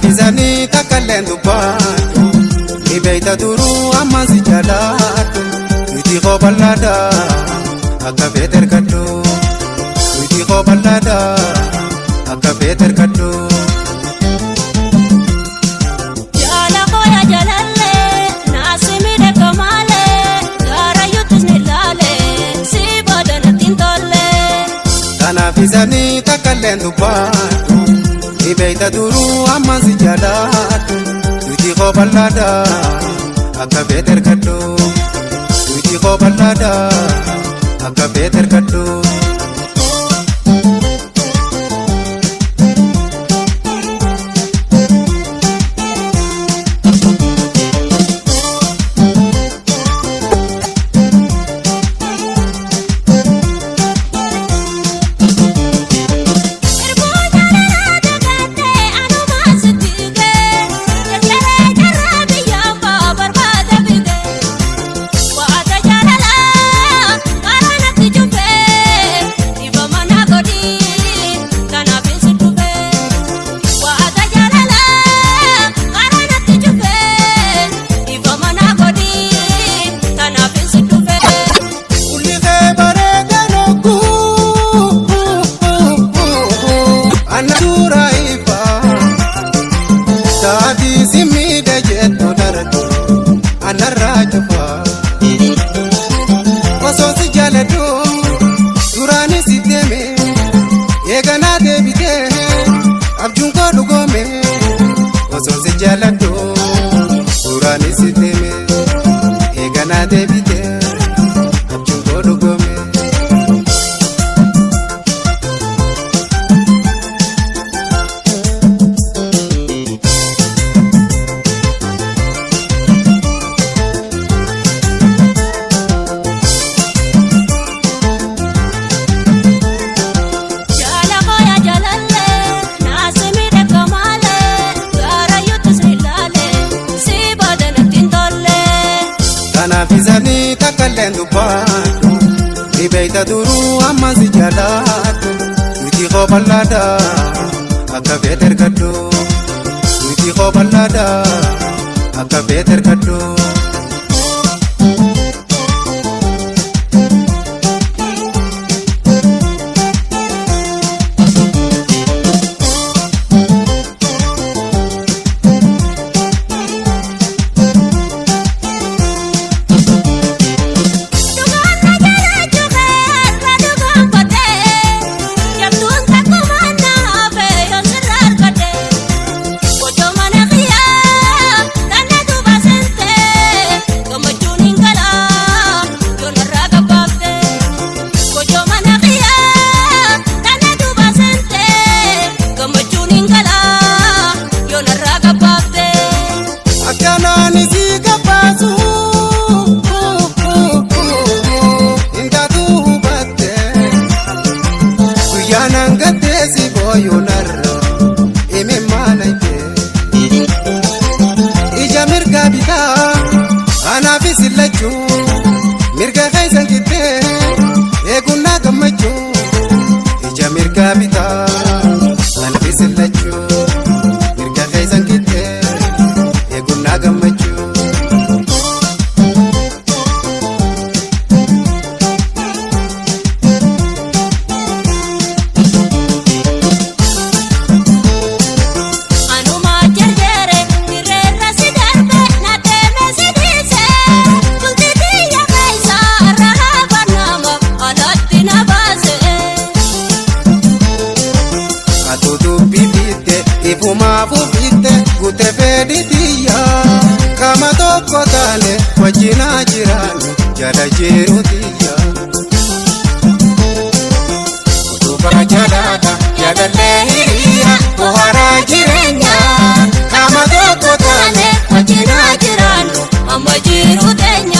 Kanaaf isanii takka illee dubbaadhu. Ni beeyta duruu ammaan si jaaladhu. Nuti koo bal'aadha akka feete ergadhu. Nuti koo bal'aadha akka feete ergadhu. Jaala kooya jalallee naasimi dhekkamaalee gaarayyuutis ni laalee si booda natti hin tolle. Kanaaf isanii takka illee dubbaadhu. Ni beeyta duruu ammaan si jaaladhu. Nuti koo bal'aadha akka feete ergadhu. Nuti koo bal'aadha akka feete ergadhu. Erboo jaalalaa dagaatee anumaan si tiigee jarjaree jarraa biyyaan ba'a barbaada fidee waata jaalalaa karaa natti cufee dhiiba mana godhii kanaaf hin si dhufee waata jaalalaa karaa natti cufee dhiiba mana godhii kanaaf hin si dhufee. Kulli kee bareedaa nokkuu anna suuraa ifaa sa'aatii si miidha jettu darbu anarraa cufaa osoo si jaaladhu duraanis si deeme eeganaa deebitee abjuun koo dhugoome osoo si jaaladhu duraanis si deeme eeganaa deebitee abjuun koo dhugoome. Jaala kooya jalallee naasimi dhekkamaalee gaarayyuutis ni laalee si booda natti hin tolle. Kanaaf isanii takka illee dubbaadhu. Ni beeyta duruu ammaan si jaaladhu. Nuti koo bal'aadha akka feete ergadhu. Nuti koo bal'aadha akka feete ergadhu. Dhugaan na jaalachuu keerra dhugaan fadhee jabduun takkumaan na hafee yoon sirra argadhee kotoo mana kiyyaa kan na duuba seentee gammachuun hin galaa yoon irraa gabbaaftee kotoo mana kiyyaa kan na duuba seentee gammachuun hin galaa yoon irraa gabbaaftee. Akkanaan si gabbaasu hin taatu hubatte guyyaan hangattee si booyuun har'a imimmaan hayte ija mirga bitaa anaafis lachuu mirga keessan kittee eegunnaa gammachuu ija mirga bitaa anaafis lachuu mirga keessan kittee eegunnaa gammachuu. Anuma jarjare dirreerra si darbe na deeme si dhiise bultii biyya keessa raaba nama alatti na baase. Ati dubbii fiitte ifumaaf ufitte guute fedhi tiyya kama tokko taane wajjinaa jiraannu jala jiru tiyya. Utubaa jalaadha jaalallee hiriya bohaaraa jireenya kama tokko taane Wajjinaa jiraannu amma jiru teenya.